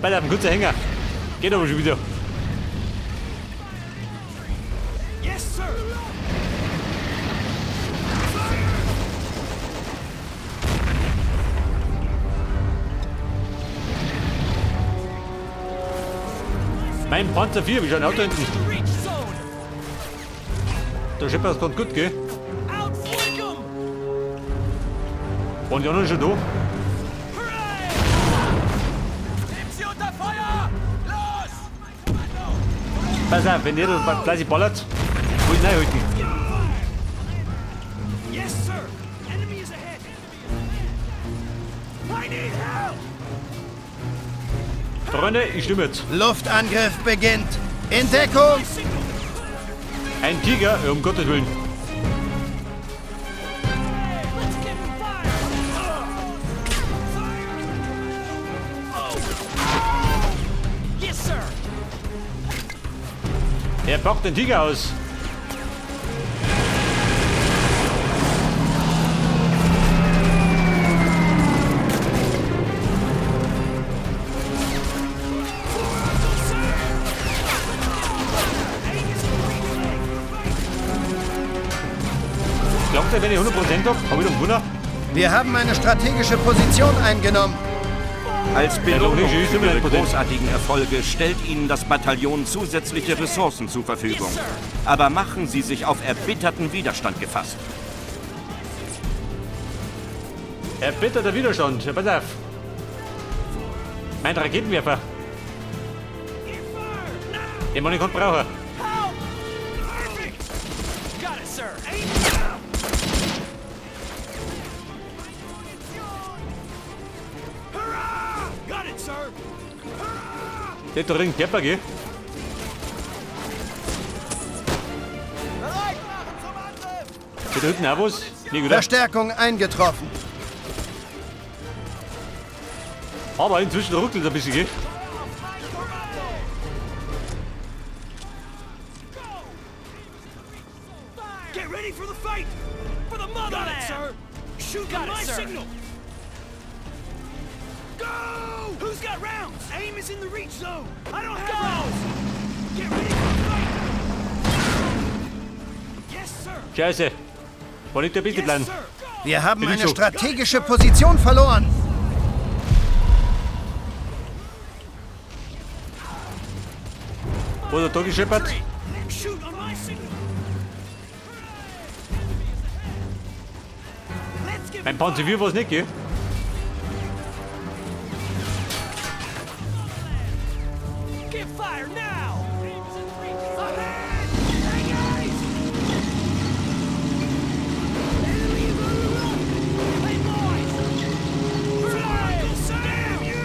Bei ein kurzer Hänger. Geht aber schon wieder. Yes, sir. Mein Panzer 4, wie schon ein Auto hinten. Der Schepper ist ganz gut, gell? Outflank 'em! Waren die anderen schon da? Nehmt sie unter Feuer! Los! Pass auf, wenn ihr da fleißig ballert, will ich reinhalten. Yes, sir! Enemy is ahead! I need help! Freunde, ich stimme jetzt. Luftangriff beginnt. In Deckung! Ein Tiger, um Gottes Willen. Let's give him fire! Yes, sir! Er packt den Tiger aus. Glaubt ihr, wenn ich 100% hab, hab ich dann gewonnen? Wir haben eine strategische Position eingenommen. Als doch Belohnung nicht, ich für bin Ihre 100%. großartigen Erfolge stellt Ihnen das Bataillon zusätzliche Ressourcen zur Verfügung. Aber machen Sie sich auf erbitterten Widerstand gefasst. Erbitterter Widerstand. Ja, pass auf. Mein Raketenwerfer. Den man nicht brauchen. Help! Perfect! Got it, sir! Hurrah! Got it, sir! Der hat doch irgendeinen Körper, gell? Bereit machen zum Angriff! Hier drüben auch was? Nee, oder? Verstärkung eingetroffen. Aber inzwischen ruckelt es ein bisschen, gell? Get ready for the fight! For the motherland! Got it, sir! Shoot on my signal! Go! Who's got rounds? Aim is in the reach zone! I don't have rounds! Get ready for the fight! Yes, sir! Scheiße. War nicht der beste Yes, Plan. sir! Wir haben Bin ich eine so. strategische Position verloren. Wo ist der da gescheppert? Shoot on my signal! Let's give Mein Panzer 4 war's nicht, gell? Give fire now! Ahead! Hey guys! Enemy is on the run! Hey boys! Fire! Damn you!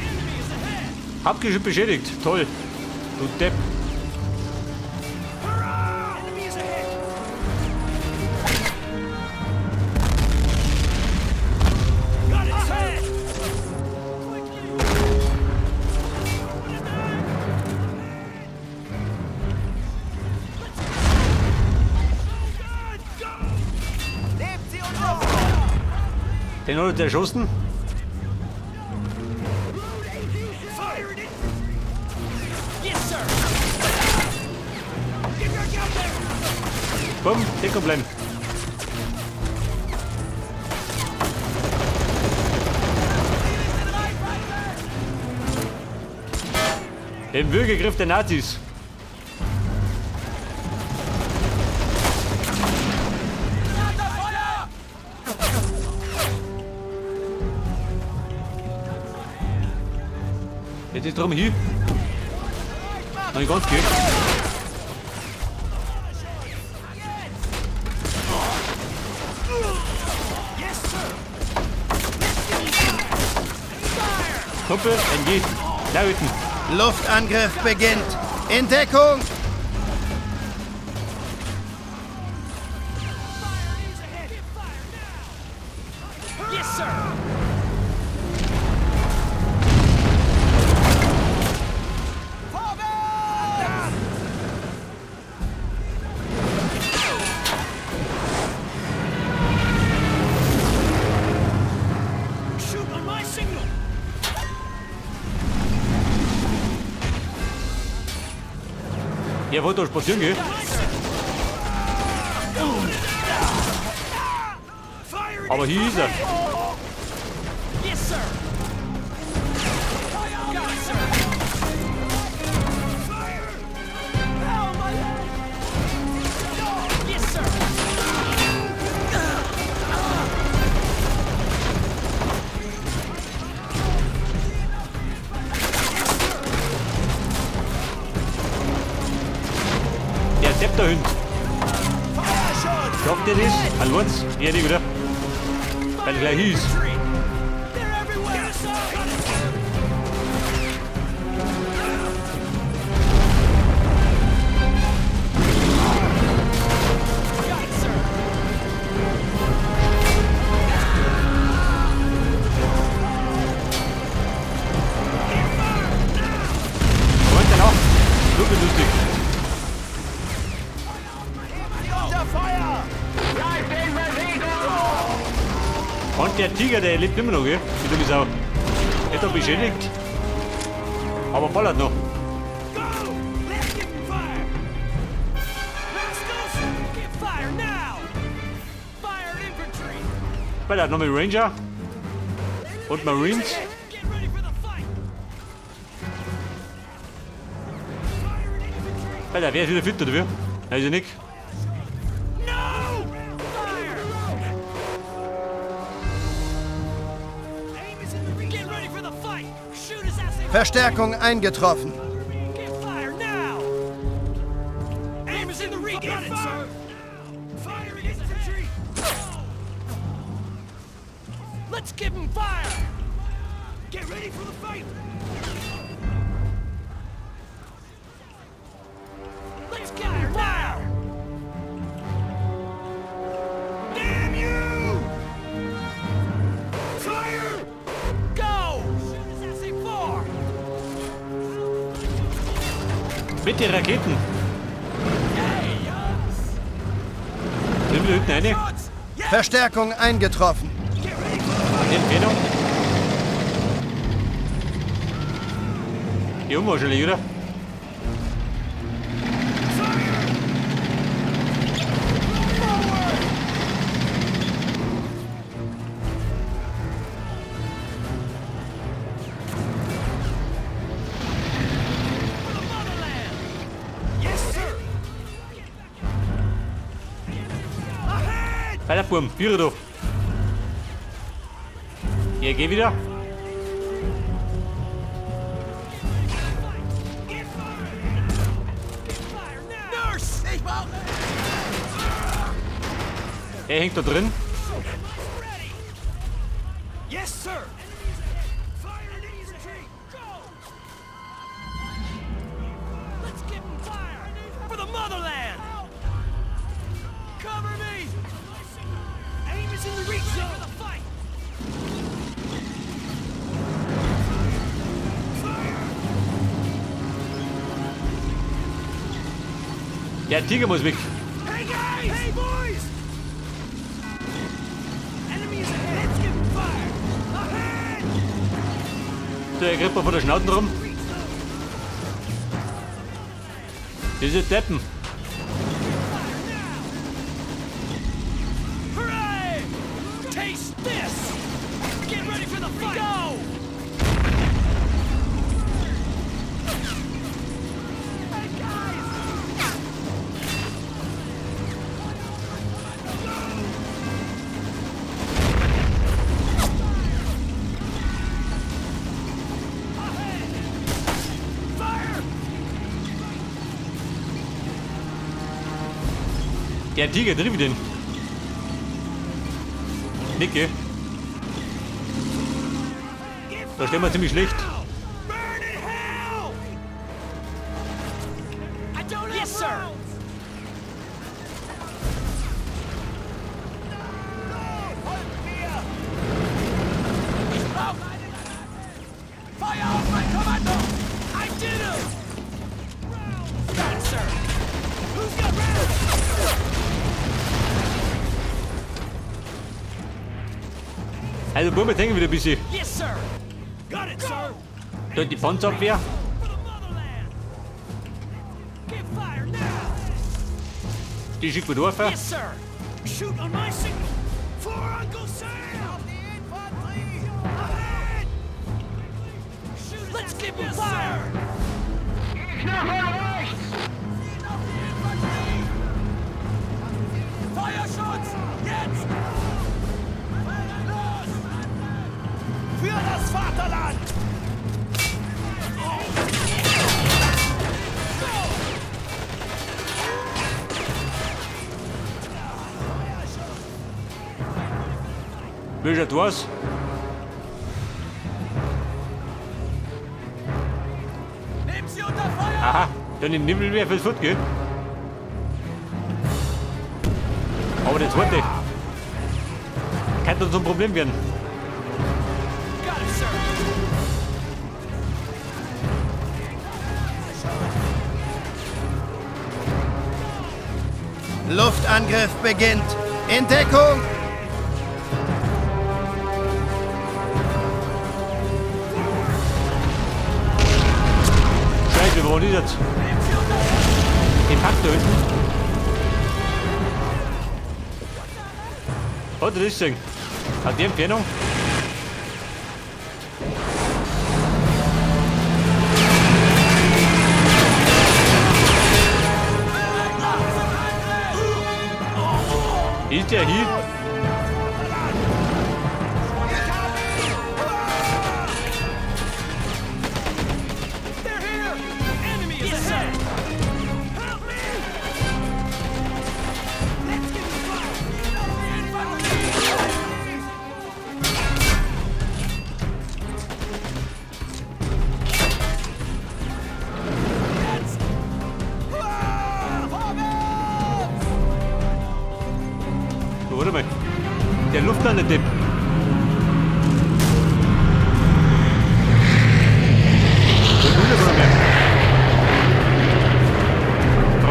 Enemy is ahead! Hauptgeschütz beschädigt. Toll. Du Depp. Hurrah! Enemy is ahead! Got it, sir! Quickly! Let's go! Go! Nehmt sie unter Feuer! Den hat er erschossen. Fire it! Yes, sir! Get back out there! Komm, Deckung bleiben. Im Würgegriff der Nazis. Unter Feuer! Jetzt ist drum hier. Noch nicht ganz geht. Yes, sir! Kumpel, entgeht. Da hinten. Luftangriff beginnt. In Deckung! Yes, sir! Vorwärts! Er wollte da spazieren gehen. Aber hier ist er. Yes, sir. Got it, sir. Fire! Ow, my leg! Yes, sir. Der Depp da hinten. Schafft ihr das? Hallo, ja, nicht wieder. Weil er gleich hieß. They're everywhere! Got it, sir. Got it, sir. Und dann auch. Super lustig. Unter Feuer! Bleibt in Bewegung! Und der Tiger, der lebt immer noch, gell? Die dumme Sau. Etwa beschädigt. Aber ballert noch. Go! Let's give 'em fire! Rascals! Get fire now! Fire infantry! Ballert noch mit Ranger. Und Marines. Get ready for the fight! Fire infantry! Alter, wer ist wieder fit, oder wie? Weiß ich nicht. No! Fire! Aim is in the reach. Get ready for the fight! Shoot us as they Verstärkung eingetroffen. Get fire now! Aim is in the reach. Got it, sir! Fire infantry! Let's give 'em fire! Get ready for the fight! Let's give 'em fire! Damn you! Fire! Go! Shoot us SA-4! Mit den Raketen. Hey, Jungs! Drüben hinten eine. Verstärkung eingetroffen. Get ready for the fight! Die Entfernung. Hier oben wahrscheinlich, oder? Fire! Forward! For the motherland! Yes, sir! Ahead! Weiter, Burm. Vierer da. Ja, geh wieder. Get fire! Get fire now! Nurse! Ich brauche... Er hängt da drin. Ready! Yes, sir! Fire infantry! Go! Let's give 'em fire! For the motherland! Cover me! Aim is in the reach zone! For the fight! Fire! Der Tiger muss weg. Hey guys! Hey boys! Enemies ahead! Let's give 'em fire! Ahead! So, er kriegt mal von der Schnauze rum. Reach zone! Diese Deppen. Fire now! Hooray! Taste this! Get ready for the fight! Go! Hey guys! Ahead! Fire! Der Tiger, triff ich den. Nicke. Da stehen wir ziemlich schlecht. Burn in hell! I don't have yes, sir. Folgt mir! Ich brauche einen... Feuer auf mein Kommando! I did it! Got it, sir. Who's got rounds? Also, Burm, jetzt hängen wieder ein bisschen. Yes, sir. Got it, sir. Da die Panzerabwehr. For the motherland. Get Fire now! Die schickt mir durch. Yes, sir! Shoot on my signal! For Uncle Sam! Ahead! Shoot. Let's give him fire! Gegner von rechts! Zielt auf die Infanterie! Feuerschutz! Jetzt! Los! Für das Vaterland! Wie schaut was? Nehmen Sie unter Feuer! Aha, dann den Nimbelwerfer ist fort, gell? Aber der zweite kann dann zum Problem werden. Got it, sir! Luftangriff beginnt. In Deckung! Scheiße, wo ist jetzt? Den Pack da hinten. Hat er das gesehen? Hat die Entfernung? Ist der hier? They're here! Enemy is ahead! Help me! Let's give them fire! Infanterie! Jetzt! So, warte mal. Der Luftlandedepp. So, Hunde oder mehr.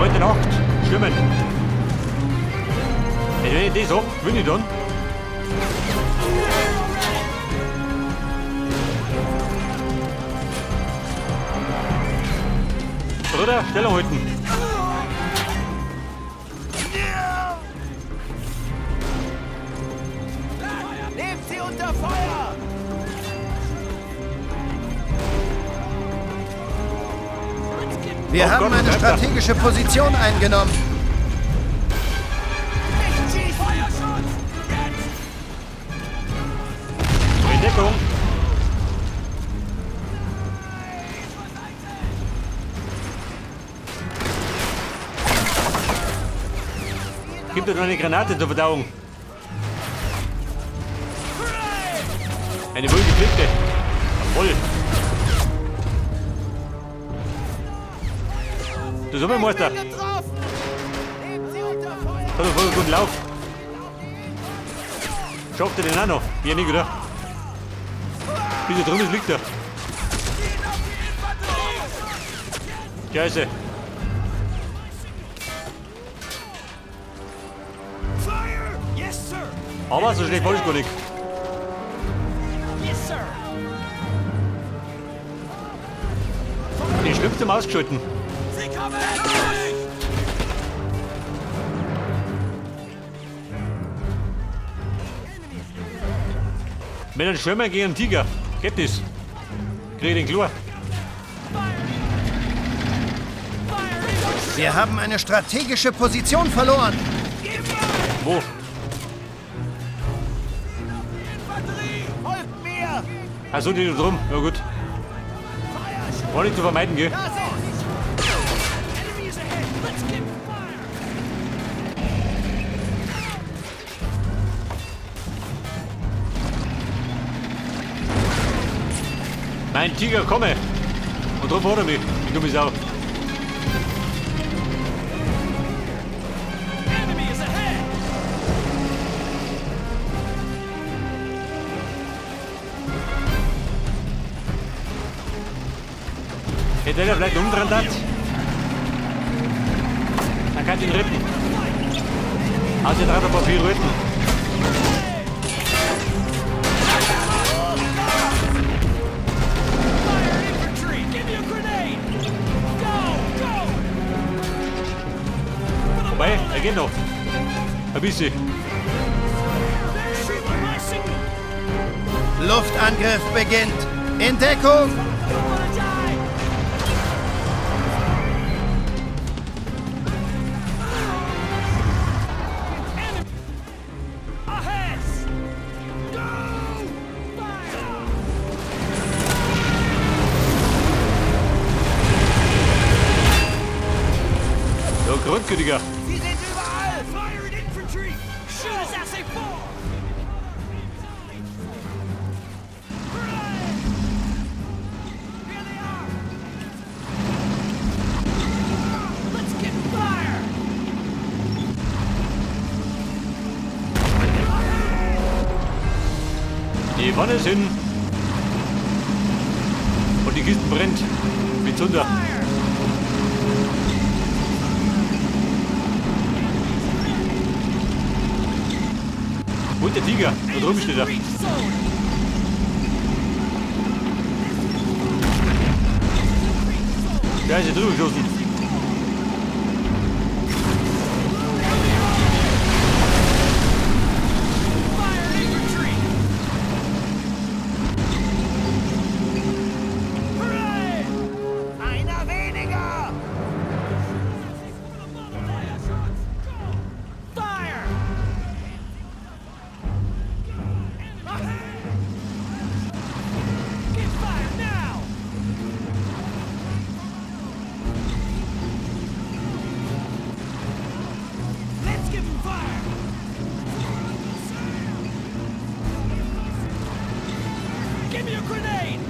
Heute Nacht. Schwimmen. Ey, wenn ich das hab, gewinne ich dann. Bruder, Stellung halten. Nehmt sie unter Feuer! Wir Oh haben Gott, eine bleib da. strategische Position eingenommen. Nicht schießen! Feuerschutz! Jetzt! In Deckung. Gib dir noch eine Granate zur Verdauung. Eine wohlgepflegte. Jawohl. Du Sommermeister. Bin getroffen! Nehmt sie unter Feuer! Hat einen voll guten Lauf. Schafft er den auch noch? Ja, nicht, oder? Wie der drum ist, liegt er. Scheiße. Fire! Yes, sir! Aber so schlecht war ich gar nicht. Yes, sir! Den schlimmsten ausgeschalten. Sie kommen! Mit einem Schirmer gegen einen Tiger. Geht das? Krieg ich den klar. Wir haben eine strategische Position verloren. Wo? Infanterie! Folgt mir! Achso, die da drum. Ja gut. War nicht zu vermeiden, gell? Da sind sie! Enemy is ahead! Let's give fire! Mein Tiger, komme! Und drum hat er mich, die dumme Sau. Enemy is ahead! Hätte er vielleicht umdrehen hat, dann kann ich ihn retten. Also, er hat ein paar Pirouetten. Fire infantry! Give me a grenade! Go! Go! geht noch. Ein bisschen. Luftangriff beginnt. In Deckung! Ja, Grundgütiger. Sie sind überall! Fire at infantry! Shoot as I say fall! Here they are! Let's get fire! Die Wanne ist hin. Und die Kiste brennt. Wie Zunder. Wo ist der Tiger? Da drüben steht er. Der ist hier drüber geschossen. Fire infantry! Hooray! Einer weniger! Fire! Get fire now! Let's give him fire! Give me a grenade!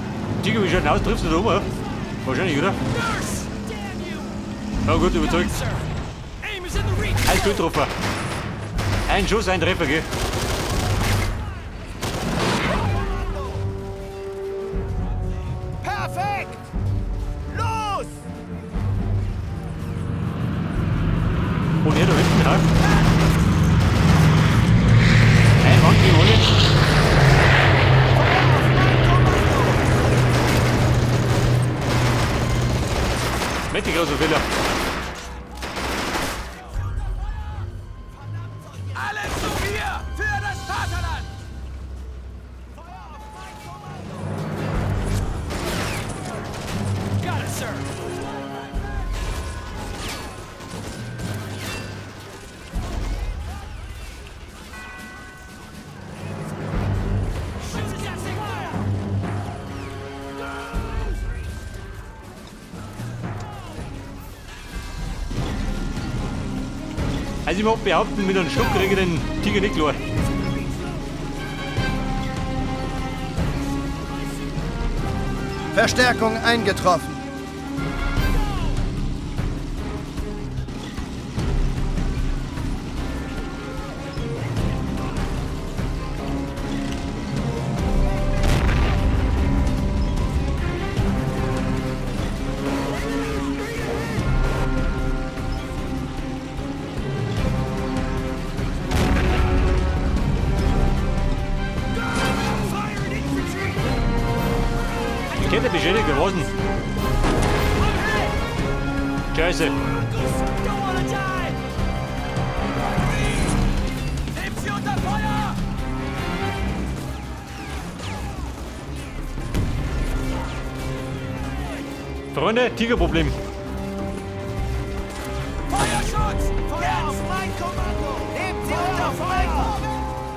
Tiger, wie schaut denn aus? Triffst du da oben? Wahrscheinlich, oder? Nurse! Damn you! Ja gut, überzeugt. Sir! Aim is in the reach! Alles gut getroffen. Ein Schuss, ein Treffer, gell? Perfekt! Los! Und er da hinten, ha? Ein Mann gegen alle. Mächtig großer Fehler. Alle zu mir! Für das Vaterland! Got it, sir! Shoot as I say fire! Also ich mag behaupten, mit einem Schluck kriege ich den Tiger nicht klar. Verstärkung eingetroffen. Fire at infantry! Die Kette beschädigt, wer war's denn? Scheiße. Don't wanna die! Nehmt sie unter Feuer! Freunde, Tigerproblem. Feuerschutz! Feuer auf mein Kommando! Nehmt sie unter Feuer!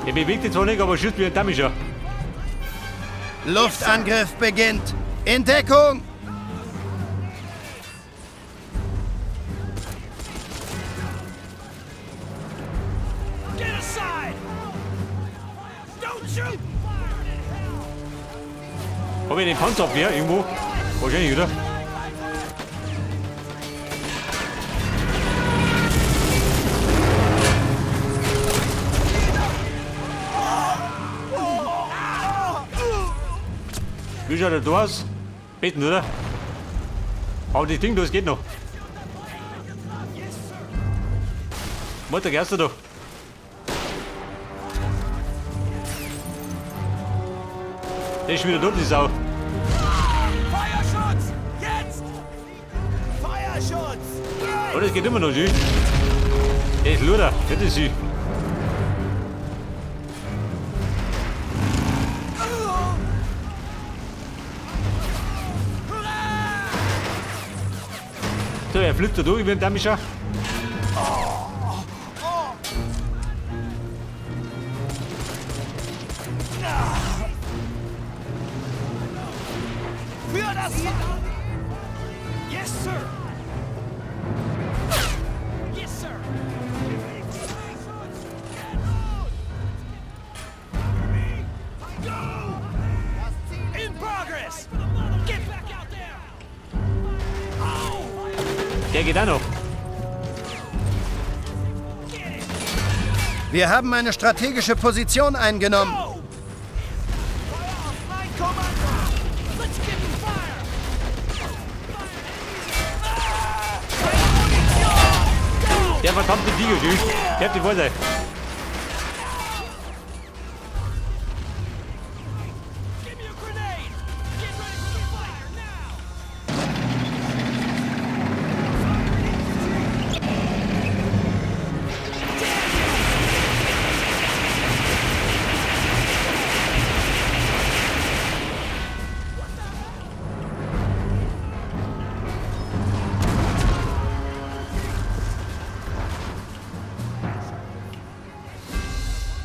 Er bewegt sich zwar nicht, aber schießt wie ein Damischer. Luftangriff beginnt. In Deckung! Get aside! Don't shoot! Hab ich den Panzerabwehr irgendwo? Wahrscheinlich, oder? Wie schaut der da aus? Betten, oder? Aber das Ding da, das geht noch. Mutter Gerste da. Der ist schon wieder tot, die Sau. Feuerschutz! Jetzt! Feuerschutz! Oh, das geht immer noch, schön. Der ist Luder, das ist sie. So, er flippt da durch, wie ein Damischer. Für das Yes, sir. Yes, sir. Go! In progress! Get back out there! Oh! Der geht auch noch. Wir haben eine strategische Position eingenommen. Go! Feuer auf mein Kommando! Let's give them fire! Der verdammte Tiger, du. Der hat die Vorteil. Give me a grenade! Get ready for the fire now!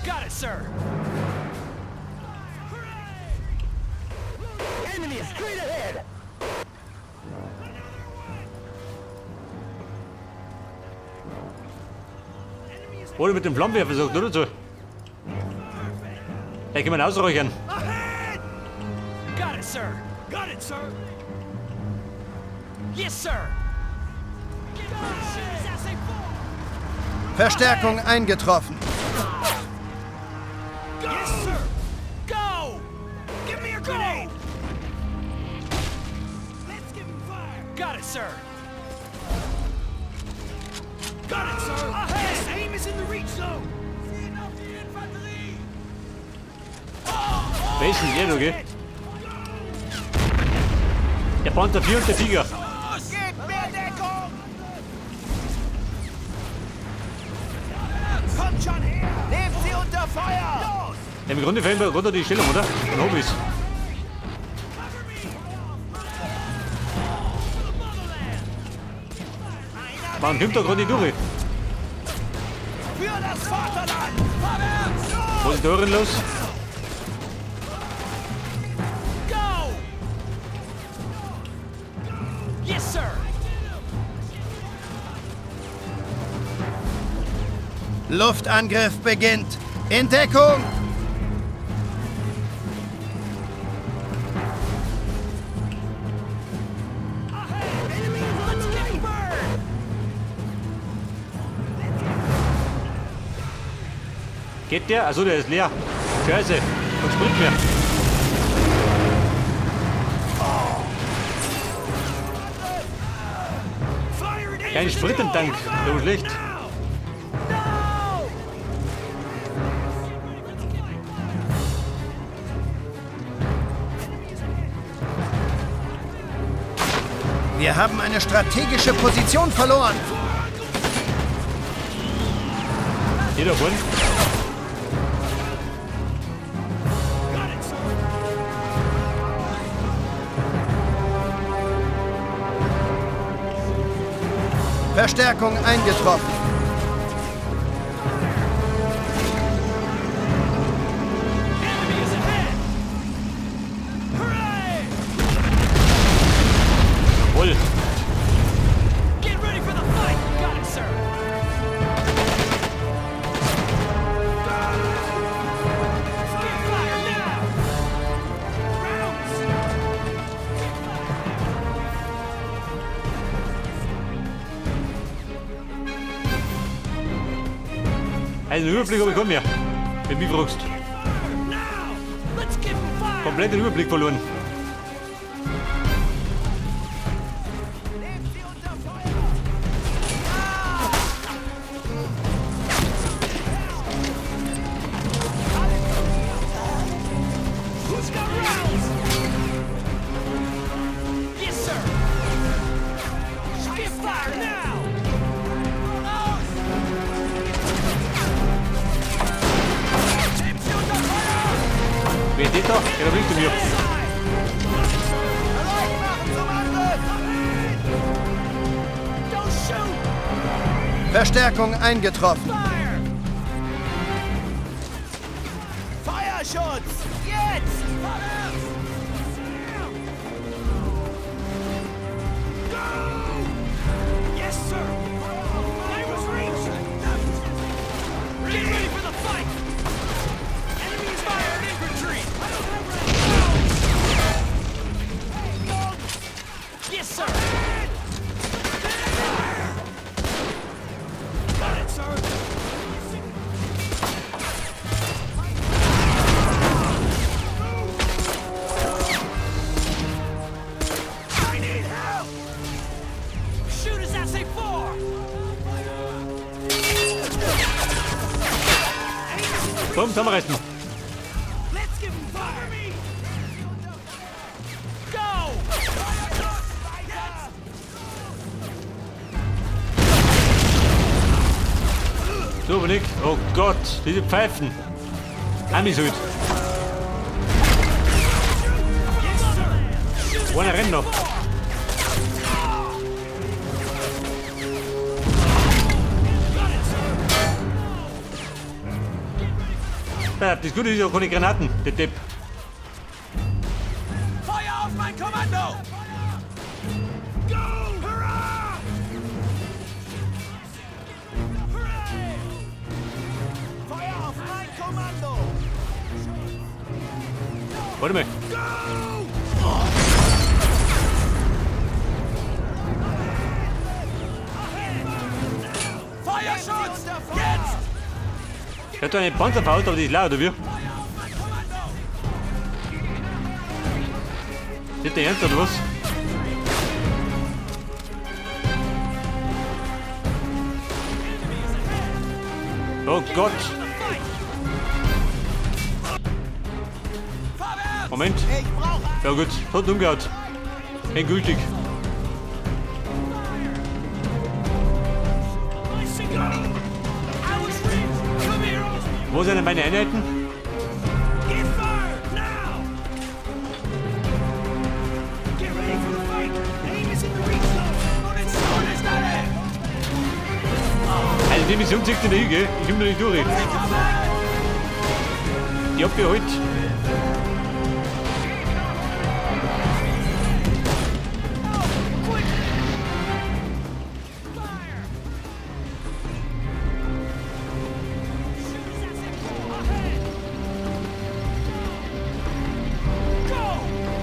Got it, sir! Enemy is straight ahead! Oder mit dem Flammenwerfer sagt, oder so. Da kann man ausräuchern. Ahead! Got it, sir! Got it, sir! Yes, sir! Get ready, shoot SA-4! Verstärkung eingetroffen. Yes, sir! Go! Give me a grenade! Let's give him fire! Got it, sir! Got it, sir! Ahead! Yes, aim is in the reach zone! Wer ist denn der, okay? Der Panther 4 und der Tiger. Gebt mir Deckung! Kommt schon her! Nehmt sie unter Feuer! Los! Ja, im Grunde fällt mir runter die Stellung, oder? Dann hab ich's. Man kommt da gerade nicht durch. Für das Vaterland! Was ist da drin los? Go! Yes, sir! Luftangriff beginnt. In Deckung! Let's give him burn! Geht der? Achso, der ist leer. Scheiße. Und Sprit mehr. Kein Sprit im Tank. So schlecht. No! Wir haben eine strategische Position verloren. Hier da vorne. Verstärkung eingetroffen. Enemy is ahead! Hooray! Jawohl. Get ready for the fight! Got it, sir! Get fire now! Rounds! Also den Überblick habe ich keinen mehr. Wenn du mich fragst. Now! Let's give 'em fire! Komplett den Überblick verloren. Nehmt sie unter Feuer! Who's got rounds? Yes, sir! Get fire now! Da, ja, da bringst du mir. Verstärkung eingetroffen. Feuerschutz! Jetzt! Yes, sir! I was reached! Get ready for the fight! Enemy is fired infantry! I don't have rounds! Yes, sir! Got it, sir! I need help! Shoot us at say 4! Komm, zusammenreißen. Let's give him fire! Go! So, aber nicht. Oh Gott, diese Pfeifen. Amis halt. Einer rennt noch. Ja, das Gute ist ja keine Granaten, der Depp. Feuer auf mein Kommando! Go! Hurrah! Hooray! Feuer auf mein Kommando! Warte mal. Go! Feuerschutz! Jetzt! Ich hab da eine Panzerfaust, aber die ist leer, oder wie? Nicht der Ernst, oder was? Oh Gott! Moment. Ja gut, hat umgehauen. Endgültig. Wo sind denn meine Einheiten? Also die Mission zieht nicht hin, gell? Ich komm da nicht durch. Ich hab geholt.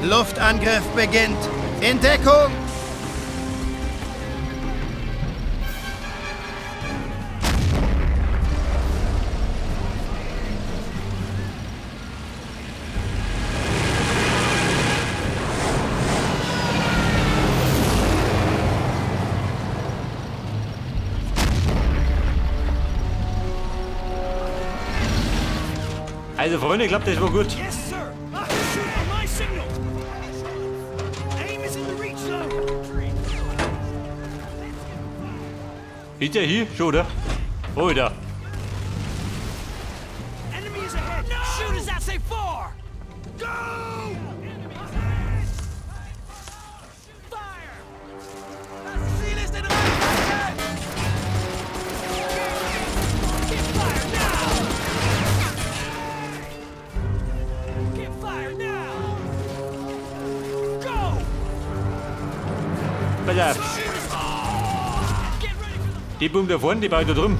Luftangriff beginnt. In Deckung! Also Freunde, ich glaub, das war gut. Yes, sir. Shoot on my signal. Aim is in the reach zone. Ist der hier? Schon, oder? Oh, da. Enemy is ahead. No! Shoot us at say 4. Go! Fire! Das Ziel ist in Reichweite! Get fire now! Get fire now! Go! Pass auf. Shoot us! Get ready for the Die Bombe da vorne, die baue ich da drüben.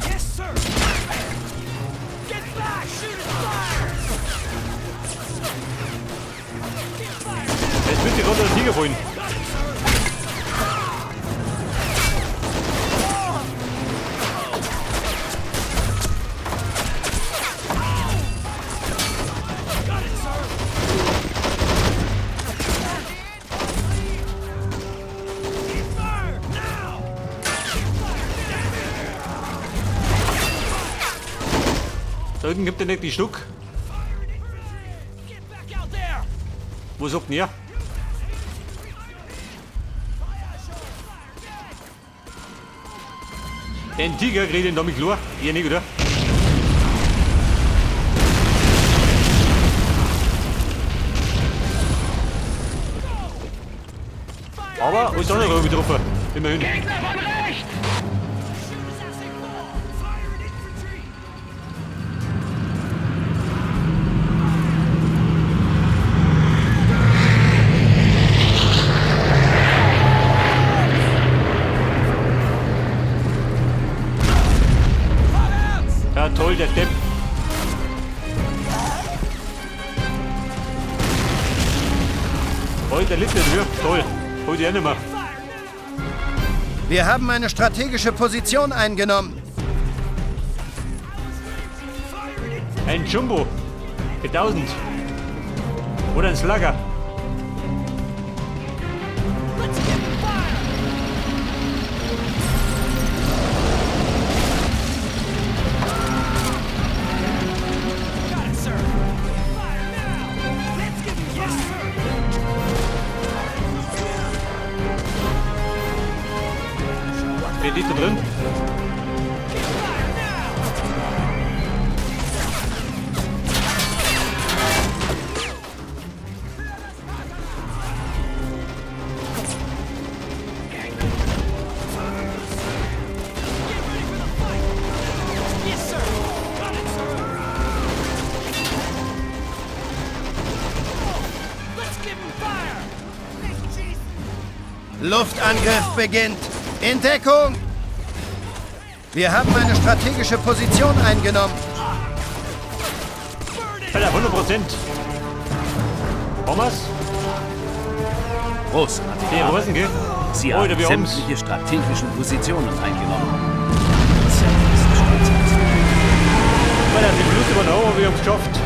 Yes, sir! Get back! Shoot us! Fire! Get fire! Jetzt wird gerade der Tiger fallen. Got it, sir! Got it, sir! Get fire! Now! Da unten gibt der nicht die Schluck. Get back out there! Wo sagt denn er? Den Tiger krieg ich den damit klar. Ihr nicht, oder? Aber alles andere habe ich getroffen. Immerhin. Gegner von rechts! Fire in infantry! Ja, toll, der Depp. Oh, der liegt nicht mehr. Toll. Hol die auch nicht mehr. Wir haben eine strategische Position eingenommen. Ein Jumbo. Für 1000. Oder ein Slugger. Let's give 'em fire! Got it, sir. Fire now! Let's give 'em yes, sir. Wer ist da drin? Give fire now! Get ready for the fight! Yes, sir! Got it, sir! Let's give 'em fire! Luftangriff beginnt. In Deckung! Wir haben eine strategische Position eingenommen. Alter, 100%. Haben wir's? Großartig. Die Russen, gell? Sie Alter, haben wir haben's. sämtliche strategischen Positionen eingenommen. Zerfließt stolz aus. Alter, die Bluse übernommen, aber wir haben's geschafft.